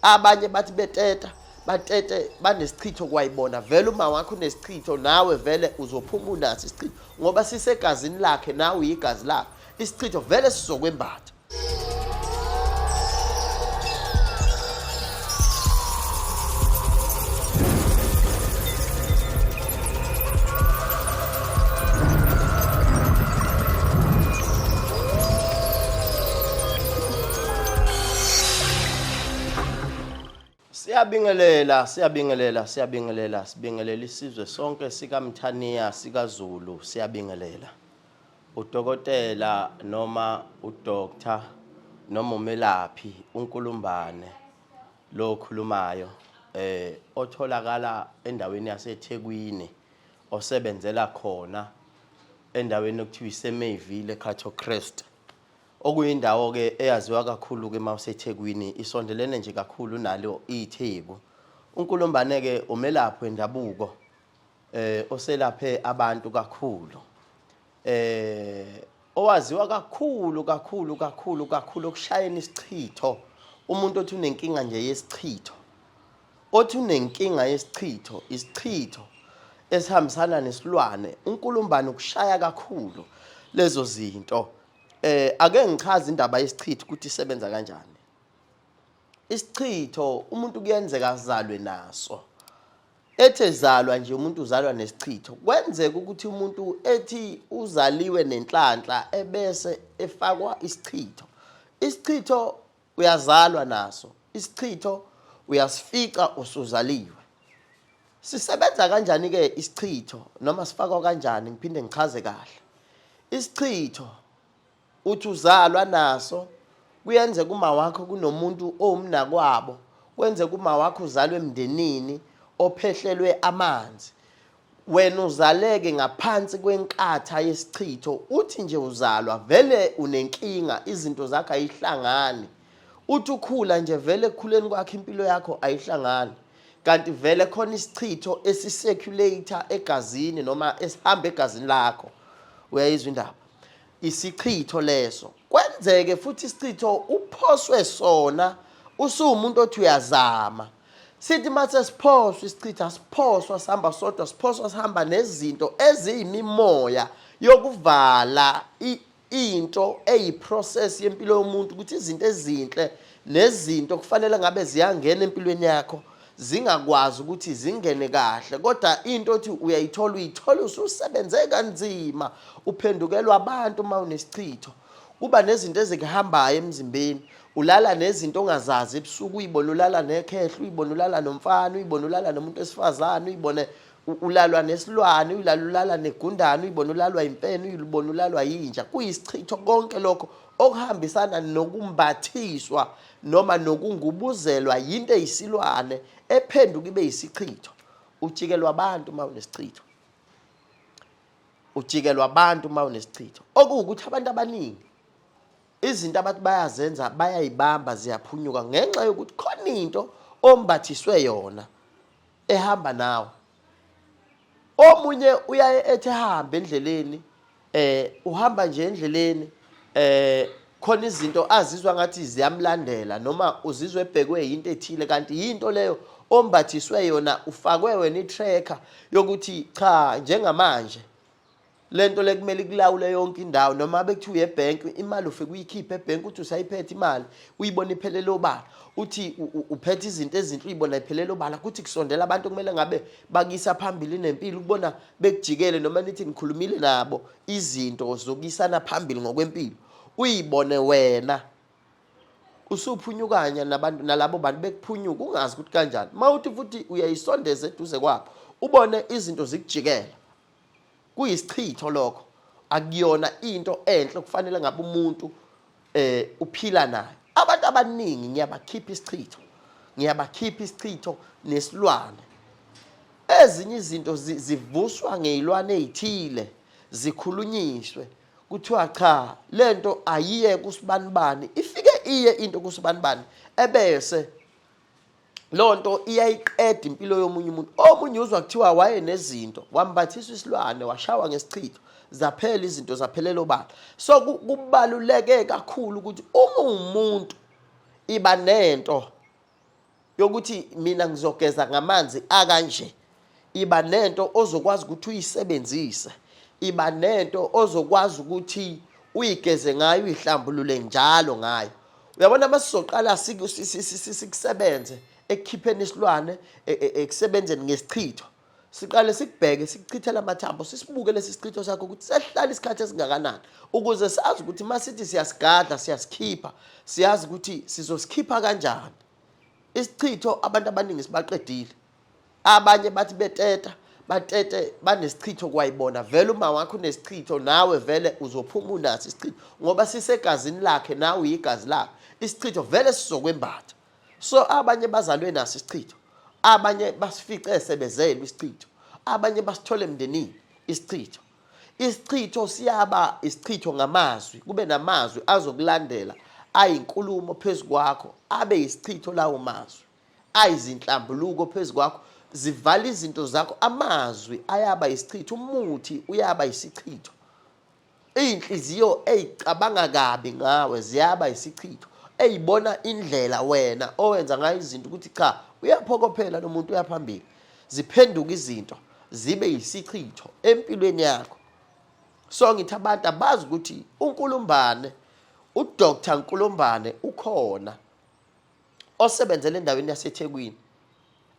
Abanye bathi beteta batete banesichitho kwayibona vele uma wakho unesichitho nawe vele uzophuma unaso isichitho ngoba sisegazini lakhe nawe uyigazi lakhe isichitho vele sizokwembatha. Siyabingelela, siyabingelela, siyabingelela, sibingelela isizwe sonke sikaMthaniya sikaZulu, siyabingelela. Udokotela noma udoctor noma umelaphi uNkulumbane lo okhulumayo eh otholakala endaweni yaseThekwini osebenzela khona endaweni okuthiwa iseMayville eCato Crest. Okuyindawo-ke eyaziwa kakhulu-ke uma useThekwini, isondelene nje kakhulu nalo iTheku. UNkulumbane-ke umelaphi wendabuko eh oselaphe abantu kakhulu. Eh owaziwa kakhulu kakhulu kakhulu kakhulu okushayeni isichitho umuntu othi unenkinga nje yesichitho othi unenkinga yesichitho isichitho esihambisana nesilwane uNkulumbane ukushaya kakhulu lezo zinto eh ake ngichaze indaba yesichitho ukuthi isebenza kanjani isichitho umuntu kuyenzeka azalwe naso ethe zalwa nje umuntu uzalwa nesichitho kwenzeka ukuthi umuntu ethi uzaliwe nenhlanhla ebese efakwa isichitho isichitho uyazalwa naso isichitho uyasifica usuzaliwe sisebenza kanjani ke isichitho noma sifakwa kanjani ngiphinde ngichaze kahle isichitho uthi uzalwa naso kuyenzeka uma wakho kunomuntu owumnakwabo kwenzeka uma wakho uzalwe emndenini ophehlelwe amanzi Wena uzaleke ngaphansi kwenkatha yesichitho uthi nje uzalwa vele unenkinga izinto zakho ayihlangani uthi ukhula nje vele ekukhuleni kwakho impilo yakho ayihlangani kanti vele khona isichitho esicirculator egazini noma esihamba egazini lakho uyayizwa indaba isichitho leso kwenzeke futhi isichitho uphoswe sona usuwumuntu othi uyazama sithi mase siphoswa isichitha siphoswa sihamba sodwa siphoswa sihamba nezinto eziyimimoya yokuvala into eyiprocess yempilo yomuntu ukuthi izinto ezinhle nezinto kufanele ngabe ziyangena empilweni yakho zingakwazi ukuthi zingene kahle kodwa into othi uyayithola uyithola ususebenze kanzima uphendukelwa abantu uma unesichitho kuba nezinto ezikuhambayo emzimbeni ulala nezinto ongazazi ebusuku uyibone ulala nekhehla uyibone ulala nomfana uyibone ulala nomuntu wesifazane uyibone ulalwa nesilwane uyilala ulala negundane uyibone ulalwa impene uyibone ulalwa yinja kuyisichitho konke lokho okuhambisana nokumbathiswa noma nokungubuzelwa yinto eyisilwane ephenduka ibe yisichitho ujikelwa abantu uma unesichitho ujikelwa abantu uma unesichitho okuwukuthi abantu abaningi izinto abathi bayazenza bayayibamba ziyaphunyuka ngenxa yokuthi khona into ombathiswe yona ehamba nawe omunye uyaye ethi ehambe endleleni eh uhamba nje endleleni eh khona izinto azizwa ngathi ziyamlandela noma uzizwe ebhekwe yinto ethile kanti yinto leyo ombathiswe yona ufakwe wena i-tracker yokuthi cha njengamanje lento le kumele ikulawule yonke indawo noma bekuthiwa uye ebhenki imali ufike uyikhiphe ebhenki uthi usayiphethe imali uyibona iphelele obala uthi uphethe izinto ezinhle uyibona iphelele obala kuthi kusondela abantu kumele ngabe bakuyisa phambili nempilo ukubona bekujikele noma nithi nikhulumile nabo izinto zokuyisana phambili ngokwempilo uyibone wena usuphunyukanya nabantu nalabo bantu bekuphunyuka ungazi ukuthi kanjani uma uthi futhi uyayisondeza eduze kwabo ubone izinto zikujikela Kuyisichitho lokho, akuyona into enhle kufanele ngabe umuntu eh uphila nayo. Abantu abaningi ngiyabakhipha isichitho. Ngiyabakhipha isichitho nesilwane. Ezinye izinto zivuswa ngezilwane ezithile zikhulunyiswe kuthiwa cha lento ayiye kusibanibani ifike iye into kusibanibani ebese loo nto iyayiqeda impilo yomunye umuntu omunye uzwa kuthiwa wayenezinto wambathiswa isilwane washawa ngesichitho zaphela izinto zaphelela obala so kubaluleke kakhulu ukuthi uma uwumuntu iba nento yokuthi mina ngizogeza ngamanzi akanje. Iba nento ozokwazi ukuthi uyisebenzise, iba nento ozokwazi ukuthi uyigeze ngayo, uyihlambulule njalo ngayo. Uyabona, uma sizoqala sikusebenze ekukhipheni isilwane, ekusebenzeni ngesichitho, siqale sikubheke, sikuchithele amathambo, sisibuke lesi sichitho sakho ukuthi sesihlala isikhathi esingakanani, ukuze sazi ukuthi uma sithi siyasigadla, siyasikhipha, siyazi ukuthi sizosikhipha kanjani isichitho. Abantu abaningi sibaqedile. Abanye bathi beteta, batete banesichitho kwayibona vele. Uma wakho unesichitho, nawe vele uzophuma unaso isichitho, ngoba sisegazini lakhe, nawe uyigazi lakhe. Isichitho vele sizokwembatha. So abanye bazalwe naso isichitho, abanye basifice sebezelwe isichitho, abanye basithole emndenini isichitho. Isichitho siyaba isichitho ngamazwi, kube namazwi azokulandela ayinkulumo phezu kwakho, abe isichitho lawo mazwi, ayizinhlambuluko phezu kwakho, zivala izinto zakho. Amazwi ayaba isichitho, umuthi uyaba isichitho, iy'nhliziyo ey'cabanga kabi ngawe ziyaba isichitho, ey'bona indlela wena owenza ngayo izinto ukuthi cha, uyaphokophela lo muntu, uyaphambili, ziphenduka izinto zibe yisichitho empilweni yakho. So ngithi abantu abazi ukuthi uNkulumbane, uDr Nkulumbane ukhona osebenzela endaweni yaseThekwini,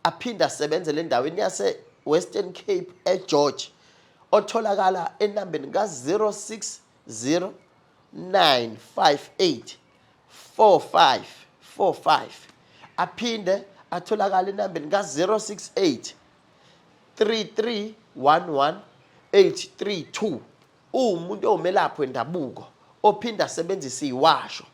aphinde asebenzele endaweni yase-Western Cape eGeorge, otholakala enambeni ka-060 958 4545, aphinde atholakala enambeni ka-068 3311 832. Uwumuntu owumelaphi wendabuko ophinde asebenzise iwasho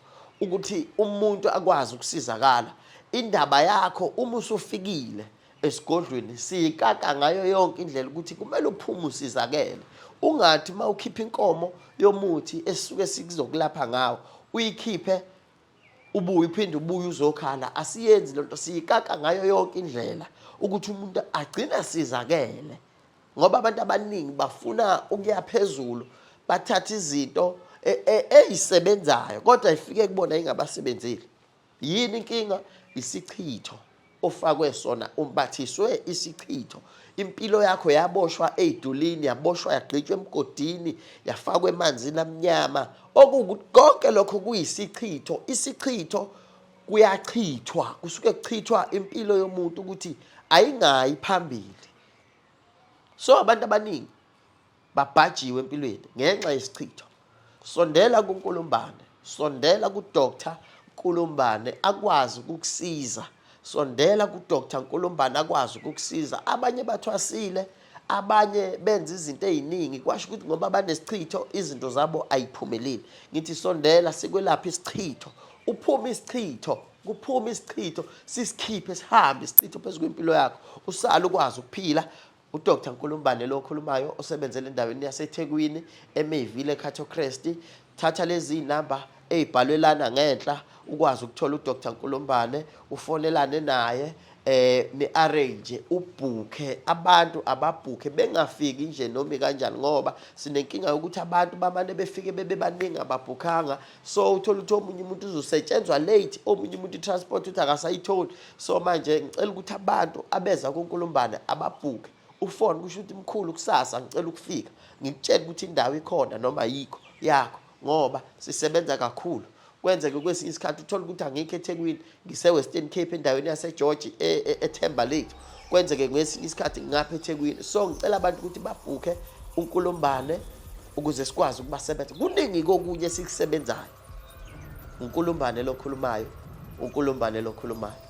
ukuthi umuntu akwazi ukusizakala. Indaba yakho, uma usufikile esigodlweni, siyikaka ngayo yonke indlela ukuthi kumele uphume usizakele. Ungathi uma ukhipha inkomo yomuthi esisuke sikuzokulapha ngawo, uyikhiphe, ubuye, uphinde ubuye uzokhala. Asiyenzi lento. Siyikaka ngayo yonke indlela ukuthi umuntu agcine asizakele, ngoba abantu abaningi bafuna ukuya phezulu, bathatha izinto eyisebenzayo kodwa ifike kubona ingabasebenzile. Yini inkinga? Isichitho ofakwe sona, umbathiswe isichitho. Impilo yakho yaboshwa ey'dulini, yaboshwa, yagqitshwa emgodini, yafakwa emanzini amnyama, okuwukuthi konke lokho kuyisichitho. Isichitho kuyachithwa, kusuke kuchithwa impilo yomuntu ukuthi ayingayi phambili. So abantu abaningi babhajiwe empilweni ngenxa yesichitho. Sondela kuNkulumbane, sondela kuDr Nkulumbane akwazi ukukusiza. Sondela kuDr Nkulumbane akwazi ukukusiza. Abanye bathwasile, abanye benza izinto ey'ningi, kwasho ukuthi ngoba banesichitho izinto zabo ayiphumeleli. Ngithi sondela sikwelapha isichitho, uphume isichitho, kuphume isichitho, sisikhiphe sihambe isichitho phezu kwempilo yakho, usale ukwazi ukuphila. UDr Nkulumbane lo okhulumayo, osebenzela endaweni yaseThekwini eMayville eCato Crest. Thatha lezi namba ey'bhalwe lana ngenhla ukwazi ukuthola uDr Nkulumbane, ufonelane naye, ni-arrange, ubhukhe. Abantu ababhukhe, bengafiki nje noma kanjani, ngoba sinenkinga yokuthi abantu bamane befike bebe baningi, ababhukhanga. So uthola ukuthi omunye umuntu uzosetshenzwa late, omunye umuntu i-transport uthi akasayitholi. So manje ngicela ukuthi abantu abeza kuNkulumbane ababhukhe, ufone kusho ukuthi mkhulu, kusasa ngicela ukufika, ngikutshele ukuthi indawo ikhona noma ayikho yakho, ngoba sisebenza kakhulu. Kwenzeke kwesinye isikhathi uthole ukuthi angikho eThekwini, ngise-Western Cape endaweni yaseGeorge eThemba Lethu. Kwenzeke ngesinye isikhathi ngapha eThekwini. So ngicela abantu ukuthi babhukhe uNkulumbane ukuze sikwazi ukubasebenza. Kuningi kokunye esikusebenzayo. UNkulumbane lokhulumayo, uNkulumbane lokhulumayo.